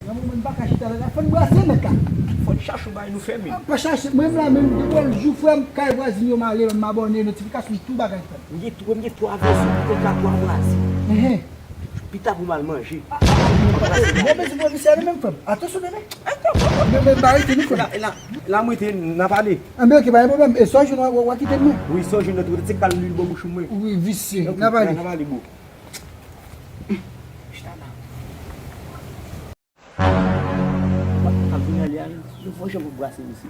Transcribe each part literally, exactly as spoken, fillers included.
Nan moman m pa ka chita la, la fò n brase nèt la. Fò n chache yon bagay nou fè menm. Pa chache, mwen menm la menm, depi w al jou frè m, kay vwazin yo m ale, m abòne, notifikasyon, tout bagay frè m. M gen twa, m gen twa vwazin, m gen twa vwazin. Enhen. Pita pou m al manje. Bon, men se pwofesè li menm frè m. Atansyon, bebe. Men, men, ba rete nou frè m. La, la, la m rete, n a pale. Anben, ok, pa gen pwoblèm. E sa w jwenn, w a, w a kite m, non? Wi, sa w jwenn nan twote, se k pa lwil bò bouch ou mwen. Wi, visye. N a pale. N a pale, bro. Ap vin ale a, nou fò jan pou brase misye.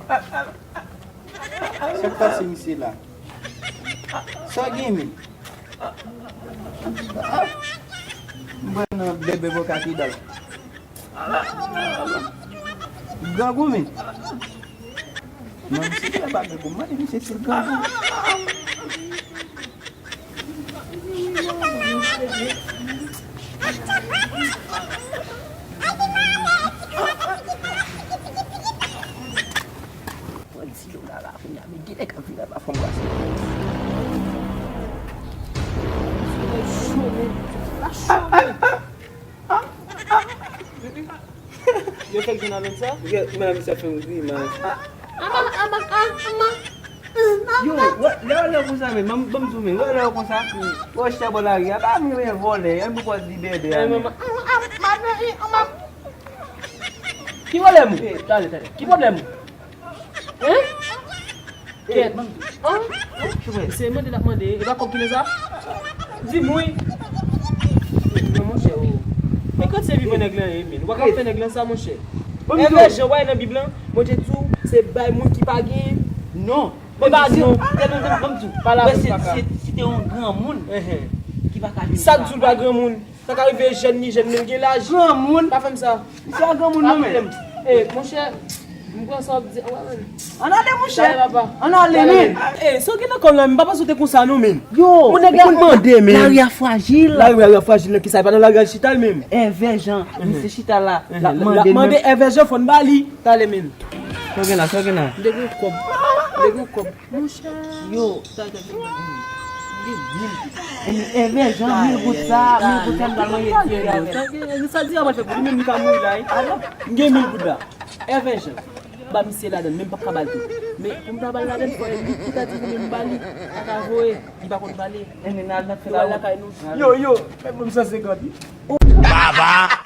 Sa k pase misye la? Sa gen men? M pran nan bebe boka ki dal. Grangou men. Non, misye te pa grangou. Mande misye si l grangou. Mwen di yo la la kounye a, men gen nèg ap vin anba fanm brase. Cho men, la cho men. Yo fèk jwenn avèk sa? Yo, men misye ap fè m grimas. Yo, wè, lè yo lè konsa men, ban m, ban m di w men, wè lè yo konsa, wè chita bò lari a, pa m renmen vòlè, an pou kòz li bèbè a men. Ki pwoblèm ou? Talè, talè. Ki pwoblèm ou? Hein? Kèt. An? Se mande l ap mande. E pa kòb ki nan sa? Di m wi. Non, monchè, o. E kote se vivan nèg lan ye, men? Ou pa ka fè nèg lan sa, monchè. Evè jan w wè nan Bib lan, Bondye di w, se bay moun ki pa gen. Non. Ban m di w. Ban m di w. Pale avè m, papa. Si te yon granmoun ki pa ka jwenn sa. Sa k di w l pa granmoun? Sa ka rive jèn li jèn, men l gen laj. Granmoun. Pa fè m sa. Misye a granmoun non men. E, monchè, m pran sa w ap di. Ann ale, monchè. Talè, papa. Ann ale, men. E, sa w gen nan kò w la, m pa panse w te konsa non, men. Yo, ou nèg la ap mande, men. Lari a frajil. Lari a frajil nan kisa? E pa nan lari a l chita l menm. Evè jan, misye chita la, l ap mande, men. Mande Evè jan, fò n ba li. Talè, men. Sa w gen la, sa w gen la? M te gen kòb. M te gen kòb. Monchè. Yo. Sa, sa, sa, sa. Evè jan, mil goud sa, mil goud sa, m pral manje ti avè. Sa, sa, sa di a pral fè pou li menm, li ka mouri la, wi. M gen mil goud la. Evè jan. Ba misye ladann, men m p ap ka ba l tou. Men pou m ta ba l ladann, fò li ta di li menm m ba li. Sa ka voye, li pa konn pale. Yo, al lakay nou. Yo, yo, fè pou m san senkant, wi. Baba.